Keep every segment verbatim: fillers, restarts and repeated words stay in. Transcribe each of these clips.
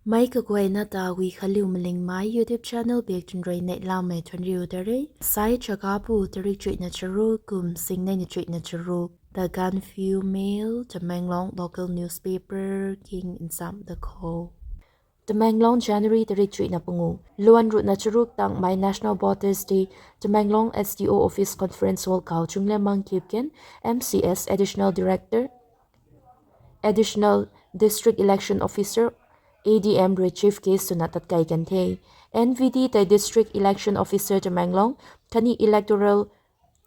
Mei kaguayna ta Wikhalliu Malingmei YouTube channel biak tun rui neihlamei thuanriu da re. Sai Chagapu tarik chuihna charuk kum singneina chuihna charuk ta Gaanphiu Mail, Tamenglong local newspaper king nsam da kho. Tamenglong, January tarik chuihna pangu. Luan ruhna charuk tangmei National Voters Day, Tamenglong S D O Office Conference Hall khou Chunglemmang Kipgen, M C S, Additional Director, Additional District Election Officer, A D M rui Chief Guest swna tatkei kan the. N V D tei District Election Officer Tamenglong, khatni Electoral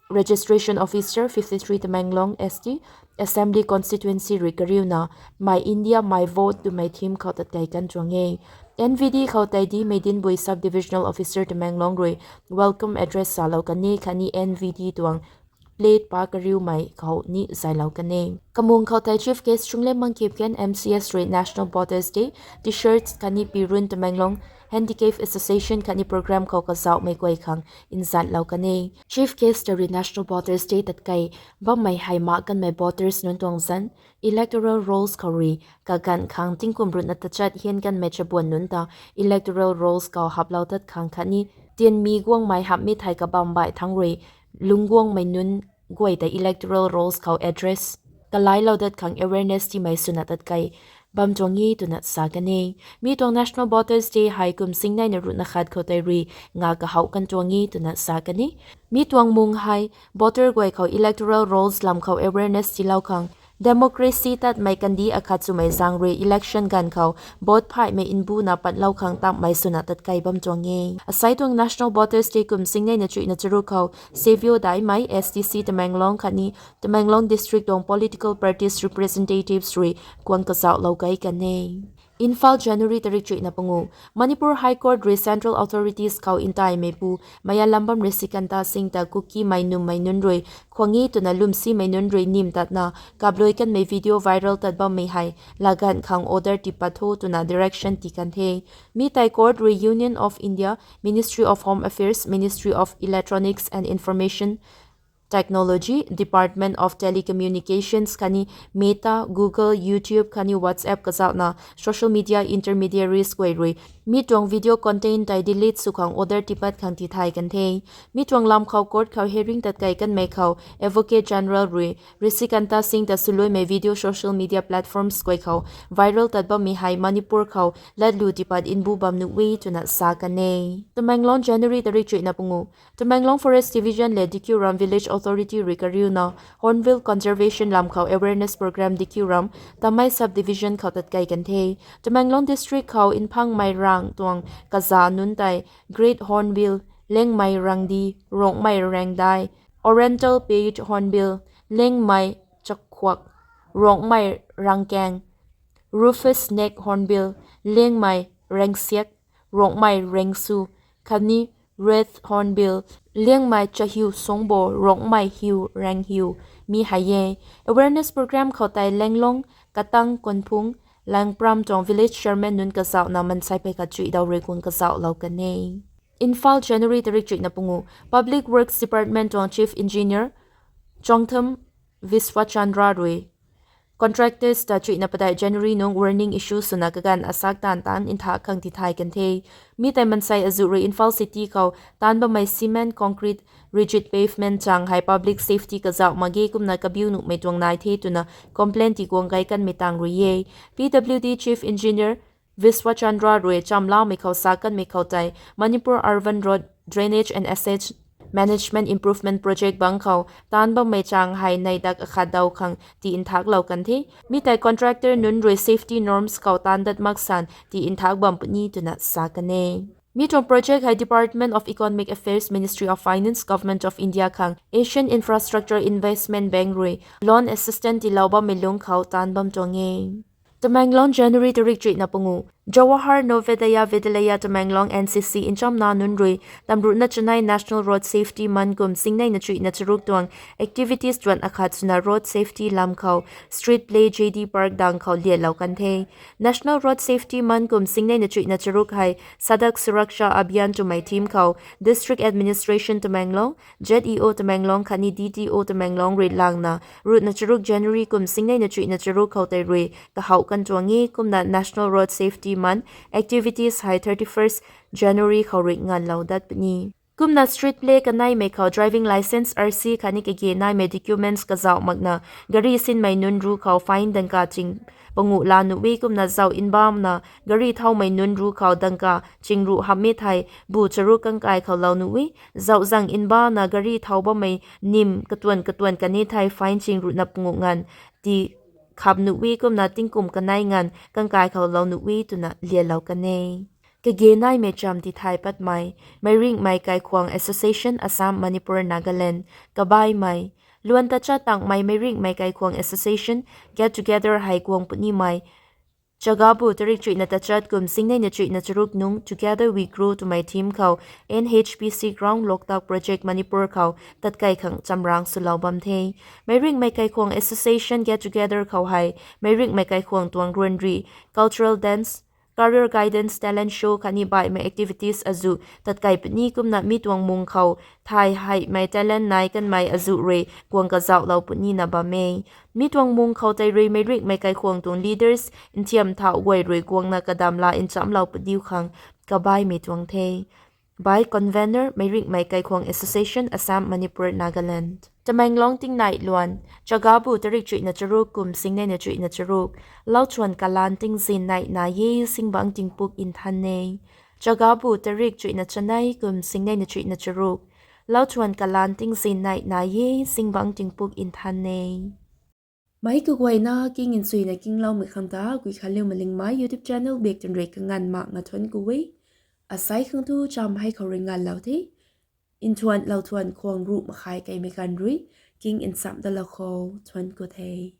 Registration Officer fifty-three Tamenglong S T, Assembly Constituency rui kariuna, My India, My Vote twmei theme khou tatkei kan tuang e. N V D khou tei Dmeidinbui Sub-Divisional Officer Tamenglong rui welcome address salou kan e khatni N V D tuang plate pa kariumei khou ni zaylou kan e. Kamung khou tei Chief Guest Chunglemmang Kipgen M C S rui National Voters Day T-shirts khatni pirun Tamenglong Handicap Association khatni program khou kazauhmei guay khang nzatlou kan e. Chief Guest ta rui National Voters Day tatkei bammei hei mak kanmei voters nunc tuang zanc, electoral rolls khou rui kaganv khang tingkum ruhna tachat hian kanmei chabuan nunc ta electoral rolls khou haplou tat khang khatni tianmi guangmei hapmi thei kabam baih thangc rui lungc guangmei nunc guay ta electoral rolls khou address kalailou dat khang awareness tiimei swna tatkei bam tuang e twna sa kan e. Mi tuang National Voters Day hei kum singneina ruhna khat khou tei rui nga kahouh kan tuang e twna sa kan e. Mi tuang mung hei voter guay khou electoral rolls lam khou awareness tiilou khang, democracy tatmei kandih akhat swmei zaeng rui election ganv khou vote phaihmei nbuna patlou khang tamhmei swna tatkei bam tuang e. Asei tuang National Voters Day kum singneina chuihna charuk khou Savio Daimei, S D C Tamenglong khatni Tamenglong District tuang political parties representatives rui kuang kazauhlou kai kan e. Imphal, January tarik chuihna pangu. Manipur High Court rui central authorities khou ntaimeipu Mayalambam Risikanta Singh ta Kukimei nummei nunc rui khuang e twna lwmsimei nunc rui nim tatna kaplui kanmei video viral tat bammei hei laganv khang order tipat tho twna direction ti kan the. Mi tei court rui Union of India, Ministry of Home Affairs, Ministry of Electronics and Information Technology, Department of Telecommunications khatni Meta, Google, YouTube khatni WhatsApp kazauhna social media intermediaries guay rui mi tuang video content tei delete sw khang order tipat khang tithay kan the. Mi tuang lam khou court khou hearing tatkei kanmei khou Advocate General rui Risikanta Singh ta swluaimei video social media platforms guay khou viral tat bammei hei Manipur khou latlu tipat nbu bam nuh e twna sa kan e. Tamenglong, January tarik chuihna pangu. Tamenglong Forest Division le Dikhiuram Village Authority rui kariuna Hornbill Conservation lam khou awareness program Dikhiuram Tamei Subdivision khou tatkei kan the. Tamenglong District khou Mphangmei Rang tuang kaza nunc tei Great Hornbill, Liangmei Rangdi, Rongmei Rangdai, Oriental Pied Hornbill, Liangmei Chakhuak, Rongmei Rangkaeng, Rufous Neck Hornbill, Liangmei Rangsiak, Rongmei Rangsu, khatni Red Hornbill, Liangmei Chahiu Songbo, Rongmei Hiu Ranghiu, mi hei e. Awareness program khou tei Lenglong, Katang, Konphung, Langpram tuang village chairman nunc kazauhna mansei pei khat chuihdau rui kuang kazauhlou kan e. Imphal, January tarik chuihna pangu. Public Works Department tuang Chief Engineer Chongtham Viswachandra rui contractors ta chuihna padeih January nung warning issue swna kaganv asak taanv taanc nthak khang tithay kan the. Mi tei mansei azuh rui Imphal City khou taanc bammei cement, concrete, rigid pavement chang hei public safety kazauh mak ge kumna kabiu nuhmei tuang nai the twna complaint tiguang kai kanmei tang rui e. P W D Chief Engineer Viswachandra rui chamlamei khou sa kanmei khou tei Manipur Urban Road Drainage and Asset Management Improvement Project bang khou taanc bammei chang hei neidak akhat daw khang ti nthaklou kan the. Mi tei contractor nunc rui safety norms khou taanc dat maksan ti nthak bam puni twna sa kan e. Mi tuang project hei Department of Economic Affairs, Ministry of Finance, Government of India khang Asian Infrastructure Investment Bank rui loan assistance tilou bammei lungc khou taanc bam tuang e. Tamenglong, January tarik chuihna pangu. Jawahar Navodaya Vidyalaya Tamenglong N C C nchamna nunc rui tamruhna chanei National Road Safety Month kum singneina chuihna charuk tuang activities tuan akhat swna road safety lam khou street play J D Park dang khou lianlou kan the. National Road Safety Month kum singneina chuihna charuk hei Sadak Suraksha Abhiyan twmei theme khou District Administration Tamenglong, Z E O Tamenglong khatni D T O Tamenglong rui langna ruhna charuk January kum singneina chuihna charuk khou tei rui kahouh kan tuang e kumna National Road Safety man activities hei thirty first January khou rui nganvlou dat puni. Kumna street play kaneimei khou driving licence, R C khatni kage naimei documents kazauh makna gari sinmei nunc ruc khou fine dangka ching panguh laa nuh e. Kumna zauh nbamna gari thowmei nunc ruc khou dangka ching ruh hamh e thei bu charuk kangkai khou lou nuh e. Zauh zang nbamna gari thow bammei nim katuan katuan kan e thei fine ching ruh na panguh nganv ti khap nuh e. Kumna tingkum kanei nganv kangkai khou lou nuh e twna lialou kan e. Kage naimei cham tithay patmei, Meiringmei Kaikhwang Association, Assam, Manipur, Nagaland, kabaimei. Luan tachat tangmei Meiringmei Kaikhwang Association get together hei guang punimei Chagabu tarik chuihna tachat kum singnei na chuihna charuk nung Together We Grow twmei theme khou N H P C ground Loktak project Manipur khou tatkai khang chamrang swlou bam the. Meiringmei Kaikhwang Association get together khou hei Meiringmei Kaikhwang tuang ruanri, cultural dance, career guidance, talent show khatni baihmei activities azuh tatkai puni. Kumna mi tuang mung khou thay heimei talent nai kanmei azuh rui guang kazauhlou punina bam e. Mi tuang mung khou tei rui Meiringmei Kaikhwang tuang leaders nthiam thau guay rui guangna kadam la nchamlou padiu khang kabaimei tuang the. By Convener, Meiringmei Kaikhwang Association, Assam, Manipur, Nagaland. Tamenglong tingnai luan, Chagabu tarik chuihna charuk kum singnei na chuihna charuk, Lauthuan kalan tingzin nai nai e singbangc tingpuk nthan e. Chagabu tarik chuihna chanei kum singnei na chuihna charuk, Lauthuan kalan tingzin nai nai e singbangc tingpuk nthan e. Meic kaguayna king nchuina kingloumei khang ta Guikhanliu Malingmei YouTube channel bak twn rui kanganv mak nga thuanc ku e. Asai khang tu cham hei khou rui nganvlou the. Nthuan Lauthuan khwang ruh makhai kaimei ganv rui king nchamh dalou khou thuanc ku the.